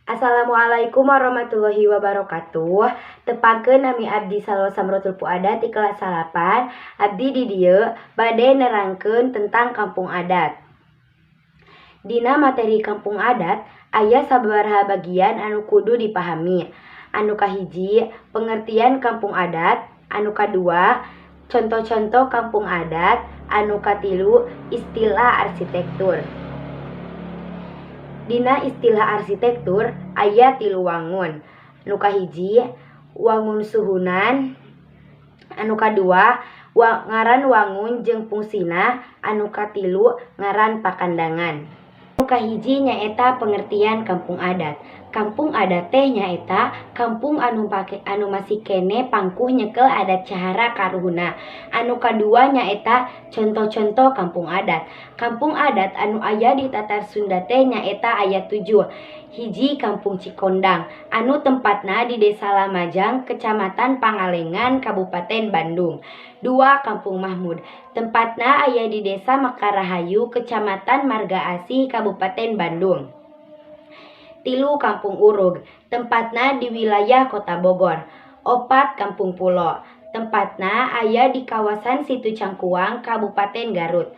Assalamualaikum warahmatullahi wabarakatuh. Tepangkeun, nami abdi Salwa Samrotul Fuada ti kelas 8. Abdi di dieu bade nerangkeun tentang kampung adat. Dina materi kampung adat aya sababaraha bagian anu kudu dipahami. Anu kahiji, pengertian kampung adat, anu kadua, contoh-contoh kampung adat, anu katilu, istilah arsitektur. Dina istilah arsitektur aya tilu wangun. Nu kahiji, wangun suhunan, anu kadua, ngaran wangun jeung fungsina, anu katilu, ngaran pakandangan. Nu kahiji nyaeta pengertian kampung adat. Kampung adat teh nyaeta kampung anu masih keneh pangkuh nyekel adat cahara karuhunna. Anu kadua nyaeta contoh-contoh kampung adat. Kampung adat anu aya di Tatar Sunda teh nyaeta aya 7. Hiji, Kampung Cikondang anu tempatna di Desa Lamajang, Kecamatan Pangalengan, Kabupaten Bandung. 2, Kampung Mahmud, tempatna aya di Desa Mekarrahayu, Kecamatan Margaasih, Kabupaten Bandung. 3, Kampung Urug, tempatna di wilayah Kota Bogor. 4, Kampung Pulo, tempatna aya di kawasan Situ Cangkuang, Kabupaten Garut.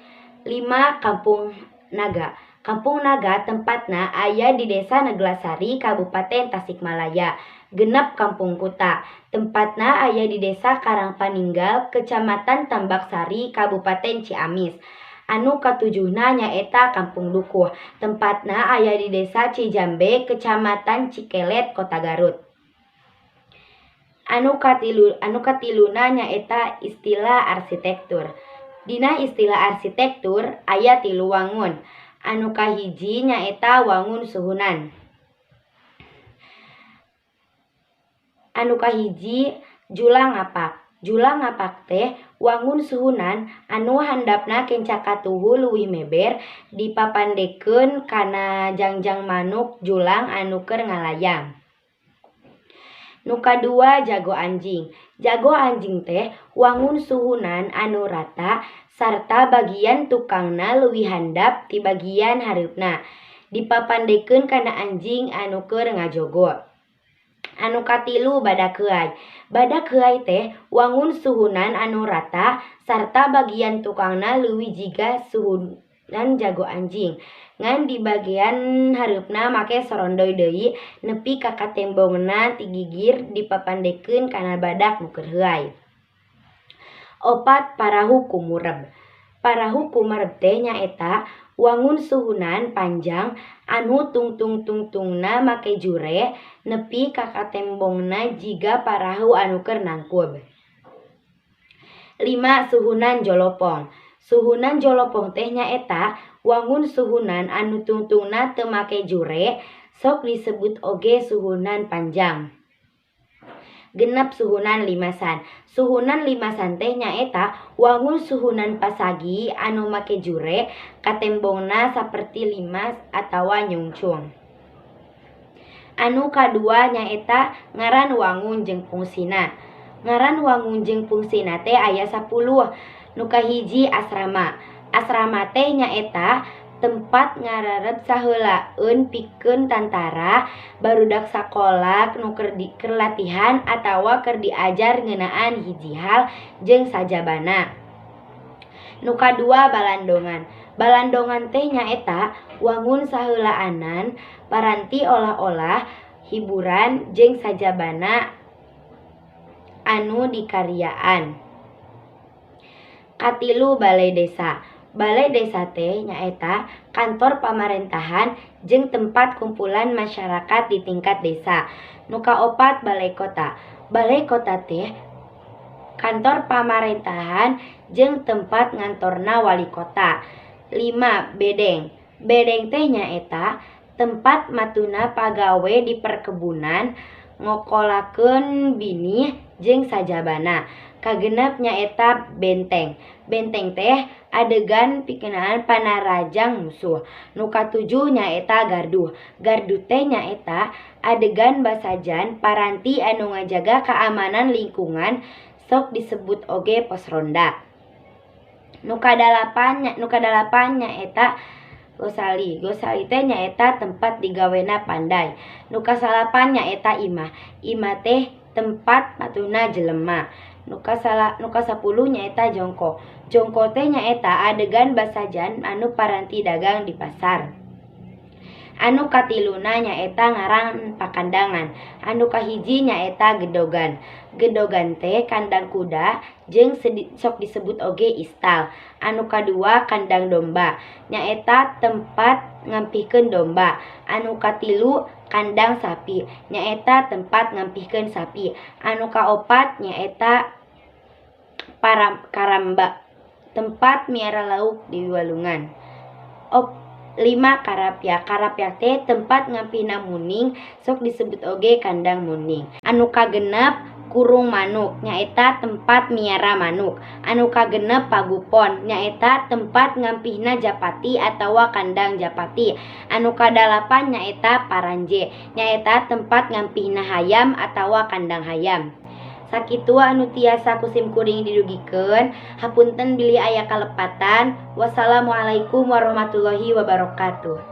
5, Kampung Naga. Kampung Naga tempatna aya di Desa Neglasari, Kabupaten Tasikmalaya. 6, Kampung Kuta, tempatna aya di Desa Karangpaninggal, Kecamatan Tambaksari, Kabupaten Ciamis. Anu katujuhna nyaeta Kampung Dukuh, tempatna aya di Desa Cijambe, Kecamatan Cikelet, Kota Garut. Anu katiluna nyaeta istilah arsitektur. Dina istilah arsitektur aya tilu wangun. Anu kahiji nyaeta wangun suhunan. Anu kahiji, julang ngapak. Julang ngapak teh wangun suhunan anu handapna kenca katuhu leuwih meber, dipapandekeun kana jangjang manuk julang anu keur ngalayang. Nu kadua, jago anjing. Jago anjing teh wangun suhunan anu rata sarta bagian tukangna leuwih handap ti bagian hareupna, dipapandekeun kana anjing anu keur ngajogo. Anu katilu, badak heuay. Badak heuay teh wangun suhunan anu rata sarta bagian tukangna leuwih jiga suhunan jago anjing, ngan di bagian hareupna make sorondoy deui nepi ka katembongna ti gigir, dipapandekeun kana badak nu keur heuay. 4, parahu kumureb. Parahu kumureb teh nyaeta wangun suhunan panjang anu tungtung-tungtungna make jure nepi ka katembongna jiga parahu anu keur nangkub. 5, suhunan jolopong. Suhunan jolopong teh nyaeta wangun suhunan anu tungtungna teu make jure, sok disebut oge suhunan panjang. 6, suhunan limasan. Suhunan limasan teh nyaeta wangun suhunan pasagi anu make jure, katembongna saperti limas atawa nyungcung. Anu kadua nyaeta ngaran wangun jeung fungsina. Ngaran wangun jeung fungsina teh aya 10. Nu kahiji, asrama. Asrama teh nyaeta tempat ngarareb saheulaeun pikeun tantara, barudak sakola nu keur latihan atawa keur diajar ngeunaan hiji hal jeung sajabana. Nu kadua, balandongan. Balandongan teh nyaeta wangun saheulaanan paranti olah-olah, hiburan jeung sajabana anu dikaryaan. 3, balai desa. Balai desa teh nyaeta kantor pamarentahan jeung tempat kumpulan masyarakat di tingkat desa. Nu kaopat, balai kota. Balai kota teh kantor pamarentahan jeung tempat ngantorna wali kota. 5, bedeng. Bedeng teh nyaeta tempat matuna pagawe di perkebunan ngokolakeun binih jeung sajabana. 6 nyaeta benteng. Benteng teh adegan pikeun panarajang musuh. Nu katujuh nyaeta gardu. Gardu teh nyaeta adegan basajan paranti anu ngajaga keamanan lingkungan, sok disebut oge pos ronda. Nu kadalapan nyaeta Gosali. Gosali teh nyaeta tempat digawena panday. Nu kasalapan nyaeta imah. Imah teh tempat patuhna jelema. Nu kasapuluh nyaeta jongko. Jongko teh nyaeta adegan basajan anu paranti dagang di pasar. Anu katiluna nyaeta ngaran pakandangan. Anu kahiji nyaeta gedogan. Gedogan teh kandang kuda jeung sok disebut oge istal. Anu kadua kandang domba, nyaeta tempat ngampihkeun domba. Anu katilu kandang sapi, nyaeta tempat ngampihkeun sapi. Anu kaopat nyaeta karamba, tempat miara lauk di walungan. 5 karapyak. Karapyak teh tempat ngampihna muning, sok disebut oge kandang muning. Anu kagenep kurung manuk, nyaeta tempat miara manuk. Anu kagenep pagupon, nyaeta tempat ngampihna japati atawa kandang japati. Anu kadalapan nyaeta paranje, nyaeta tempat ngampihna hayam atawa kandang hayam. Sakitu anu tiasa ku sim kuring didugikeun. Hapunten bilih aya kalepatan. Wassalamualaikum warahmatullahi wabarakatuh.